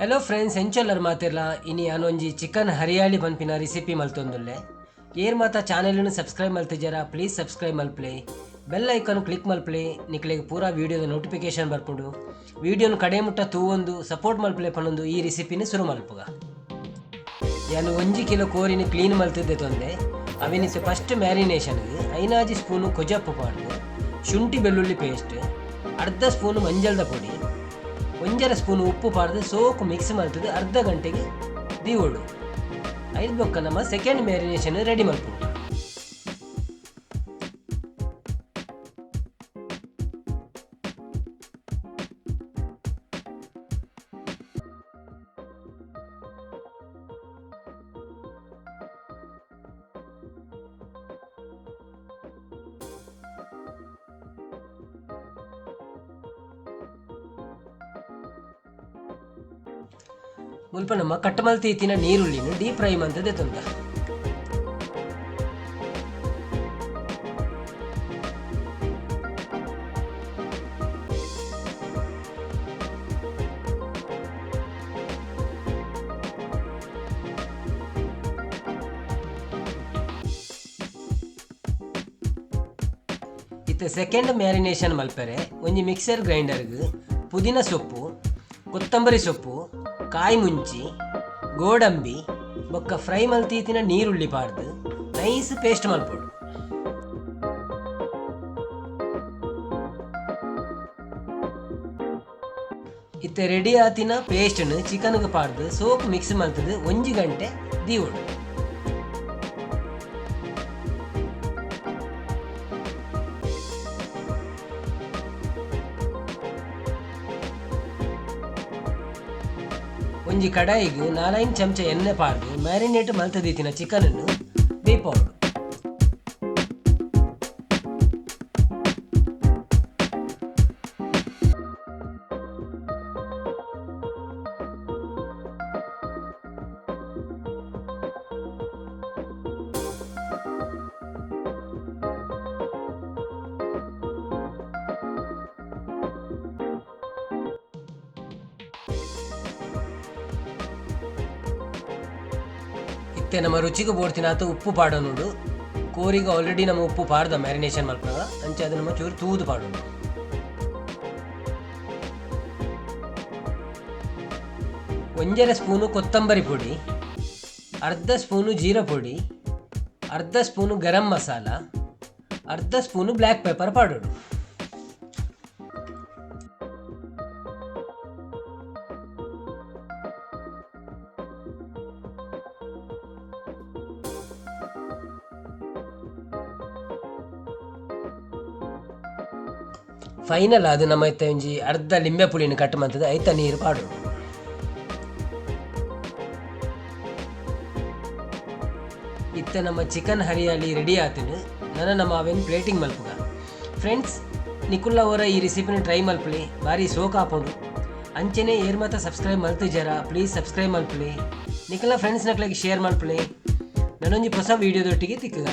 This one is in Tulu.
ಹಲೋ ಫ್ರೆಂಡ್ಸ್, ಎಂಚೊಲ್ಲರ್ ಮಾತೆರ್ಲ? ಇನಿ ಯಾನೊಂಜಿ ಚಿಕನ್ ಹರಿಯಾಳಿ ಪನ್ಪಿನ ರೆಸಿಪಿ ಮಲ್ತೊಂದುಲ್ಲೆ. ಏರ್ ಮಾತ ಚಾನೆಲ್ನು ಸಬ್ಸ್ಕ್ರೈಬ್ ಮಲ್ತಿಜರ, ಪ್ಲೀಸ್ ಸಬ್ಸ್ಕ್ರೈಬ್ ಮಲ್ಪಲೆ, ಬೆಲ್ ಐಕಾನ್ ಕ್ಲಿಕ್ ಮಲ್ಪಲೆ. ನಿಕ್ಲೆಗ್ ಪೂರಾ ವೀಡಿಯೋದ ನೋಟಿಫಿಕೇಶನ್ ಬರ್ಪುಂಡು. ವೀಡಿಯೋನು ಕಡೆ ಮುಟ್ಟ ತೂವೊಂದು ಸಪೋರ್ಟ್ ಮಲ್ಪಲೆ ಪನೊಂದು ಈ ರೆಸಿಪಿನ ಶುರು ಮಲ್ಪುಗ. ಯಾನ್ 1 ಕಿಲೋ ಕೋರಿನ ಕ್ಲೀನ್ ಮಲ್ತಿದ್ದೆ ತೊಂದೆ. ಅವೆನಿತ್ತೆ ಫಸ್ಟ್ ಮ್ಯಾರಿನೇಷನ್ಗೆ 5 ಸ್ಪೂನು ಕೊಜಪ್ಪು ಪಾಡ್ದು, ಶುಂಠಿ ಬೆಳ್ಳುಳ್ಳಿ ಪೇಸ್ಟ್, ಅರ್ಧ ಸ್ಪೂನು ಮಂಜಲ್ದ ಪೊಡಿ, 1.5 ಸ್ಪೂನ್ ಉಪ್ಪು ಪಾಡ್ದು ಸೋಕು ಮಿಕ್ಸ್ ಮಲ್ತದು ಅರ್ಧ ಗಂಟೆಗೆ ದೀವೊಡು. ಐದು ಬೊಕ್ಕ ನಮ್ಮ ಸೆಕೆಂಡ್ ಮ್ಯಾರಿನೇಷನ್ ರೆಡಿ ಮಲ್ಪೊಡು. ಮುಲ್ಪ ನಮ್ಮ ಕಟ್ ಮಲ್ತಿ ಇತ್ತಿನ ನೀರುಳ್ಳಿನ ಡೀಪ್ ಫ್ರೈ ಮಂತದೆ ತುಂದ. ಇತ್ತೆ ಸೆಕೆಂಡ್ ಮ್ಯಾರಿನೇಷನ್ ಮಲ್ಪೆರೆ ಒಂಜಿ ಮಿಕ್ಸರ್ ಗ್ರೈಂಡರ್ಗ್ ಪುದೀನ ಸೊಪ್ಪು, ಕೊತ್ತಂಬರಿ ಸೊಪ್ಪು, ಕಾಯಿ ಮುಂಚಿ, ಗೋಡಂಬಿ ಬೊಕ್ಕ ಫ್ರೈ ಮಲ್ತೀತಿನ ನೀರುಳ್ಳಿ ಪಾಡ್ದು ನೈಸ್ ಪೇಸ್ಟ್ ಮಲ್ಪೊಡು. ಇತ್ತೆ ರೆಡಿ ಆತಿನ ಪೇಸ್ಟ್ನು ಚಿಕನ್ಗೆ ಪಾಡ್ದು ಸೋಕು ಮಿಕ್ಸ್ ಮಲ್ತದು 1 ಗಂಟೆ ದೀವೊಡು. ಒಂಜಿ ಕಡಾಯಿಗ್ ನಾಲೈನ್ ಚಮಚ ಎಣ್ಣೆ ಪಾಡ್ದು ಮ್ಯಾರಿನೇಟ್ ಮಲ್ತದೀತಿನ ಚಿಕನನ್ನು ಬೇಯ್ಪಾವೊಡು. ಇತ್ತೆ ನಮ್ಮ ರುಚಿಗೆ ಬೋಡ್ತಿನಾತ ಉಪ್ಪು ಪಾಡೊನುಡು. ಕೋರಿಗೆ ಆಲ್ರೆಡಿ ನಮ್ಮ ಉಪ್ಪು ಪಾಡ್ದ ಮ್ಯಾರಿನೇಷನ್ ಮಲ್ಪುನಗ. ಅಂಚೆ ಅದು ನಮ್ಮ ಚೂರು ತೂದು ಪಾಡೋಣ. 1.5 ಸ್ಪೂನು ಕೊತ್ತಂಬರಿ ಪೊಡಿ, ಅರ್ಧ ಸ್ಪೂನು ಜೀರಾ ಪೊಡಿ, ಅರ್ಧ ಸ್ಪೂನು ಗರಂ ಮಸಾಲ, ಅರ್ಧ ಸ್ಪೂನು ಬ್ಲ್ಯಾಕ್ ಪೆಪ್ಪರ್ ಪಾಡೋಡು. ಫೈನಲ್ ಅದು ನಮ್ಮ ಇತ್ತೆ ಒಂಜಿ ಅರ್ಧ ಲಿಂಬೆ ಪುಳಿನ ಕಟ್ ಮಂತದ ಐತ ನೀರು ಪಾಡೋಡು. ಇತ್ತೆ ನಮ್ಮ ಚಿಕನ್ ಹರಿಯಾಳಿ ರೆಡಿ ಆತುಂಡು. ನನ ನಮ್ಮ ಅವೆನ್ ಪ್ಲೇಟಿಂಗ್ ಮಲ್ಪುಗ. ಫ್ರೆಂಡ್ಸ್, ನಿಕುಲ್ಲ ಅವರ ಈ ರೆಸಿಪಿನ ಟ್ರೈ ಮಲ್ಪಲಿ, ಬಾರಿ ಸೋಕ್ ಆಪುಂಡು. ಅಂಚೆನೆ ಏರ್ ಮಾತ ಸಬ್ಸ್ಕ್ರೈಬ್ ಮಲ್ತಿಜರ, ಪ್ಲೀಸ್ ಸಬ್ಸ್ಕ್ರೈಬ್ ಮಲ್ಪಲಿ. ನಿಕುಲ್ನ ಫ್ರೆಂಡ್ಸ್ ನಕ್ಲೆಗ್ ಶೇರ್ ಮಲ್ಪಲಿ. ನನೊಂಜಿ ಹೊಸ ವೀಡಿಯೋದೊಟ್ಟಿಗೆ ತಿಕ್ಕುಗ.